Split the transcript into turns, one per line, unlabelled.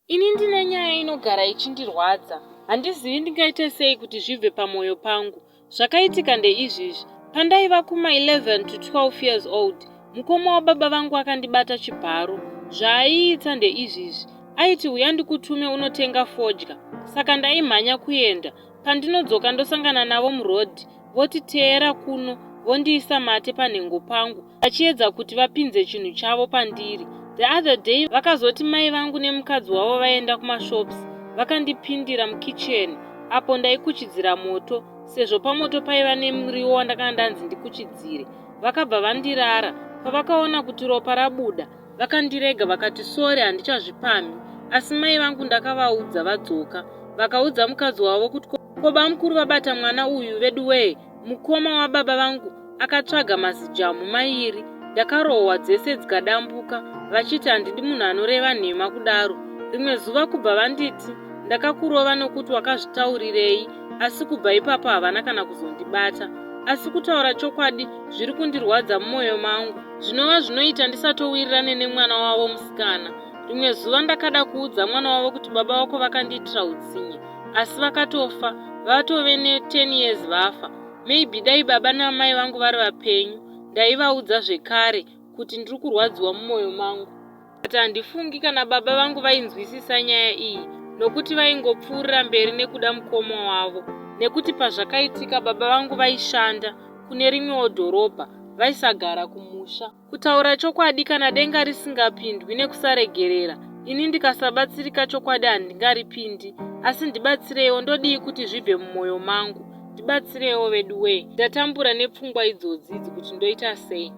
Ini ndine nyaya inogara ichindirwadza. Handizivi ndingaite sei kuti zvibve pamwoyo pangu. Zvakaitika ndeizvizvi. Pandaiva kuma 11 to 12 years old, mukoma wababa vangu akandibata chibharo. Zvaaiita ndeizvizvi. Aiti huya ndikutume unotenga fodya. Saka ndaimhanya kuenda. Pandinodzoka ndosangana navo muroad voti teera kuno vondiisa mate panhengo pangu vachiedza kuti vapinze chinhu chavo pandiri. The other day vakazoti mai vangu nemukadzi wavo vaenda kumashops vakandipindira mukitchen apo ndaikuchidzira moto sezvo pamoto paiva nemuriwo wandakanga ndanzi ndikuchidzire. Vakabva vandirara pavakaona kuti ropa rabuda vakandirega vakati sori handichazvipamhi asi mai vangu ndakavaudza vadzoka vakaudza mukadzi wavo kuti ko bamukuru vabata mwana uyu veduwee Mukoma wababa vangu akatsvaga mazijamu mairi ndakarohwa dzese dzikadambuka vachiti handidi munhu anoreva nhema kudaro. Rimwe zuva kubva vanditi ndakakurova nokuti wakazvitaurirei asi kubva ipapo havana kana kuzondibata. Asi kutaura chokwadi zviri kundirwadza mumwoyo mangu zvinova zvinoita ndisatowirirane nemwana wavo musikana. Rimwe zuva ndakada kuudza mwana wavo kuti baba vako vakandiitira utsinye asi vakatofa vatove ne 10 years vafa maybe dai baba namai vangu vari vapenyu ndaivaudza zvekare kuti ndiri kurwadziwa mumwoyo mangu but handifungi kana baba vangu vainzwisisa nyaya iyi nokuti vaingopfuurira mberi nekuda mukoma wavo nekuti pazvakaitika baba vangu vaishanda kune rimwewo dhorobha vaisagara kumusha Kutaura chokwadi kana denga risingapindwi nekusaregerera ini ndikasabatsirika chokwadi handingaripindi asi ndibatsireiwo ndodii kuti zvibve mumwoyo mangu ndibatsireiwo veduwee ndatambura nepfungwa idzodzi idzi kuti ndoita sei.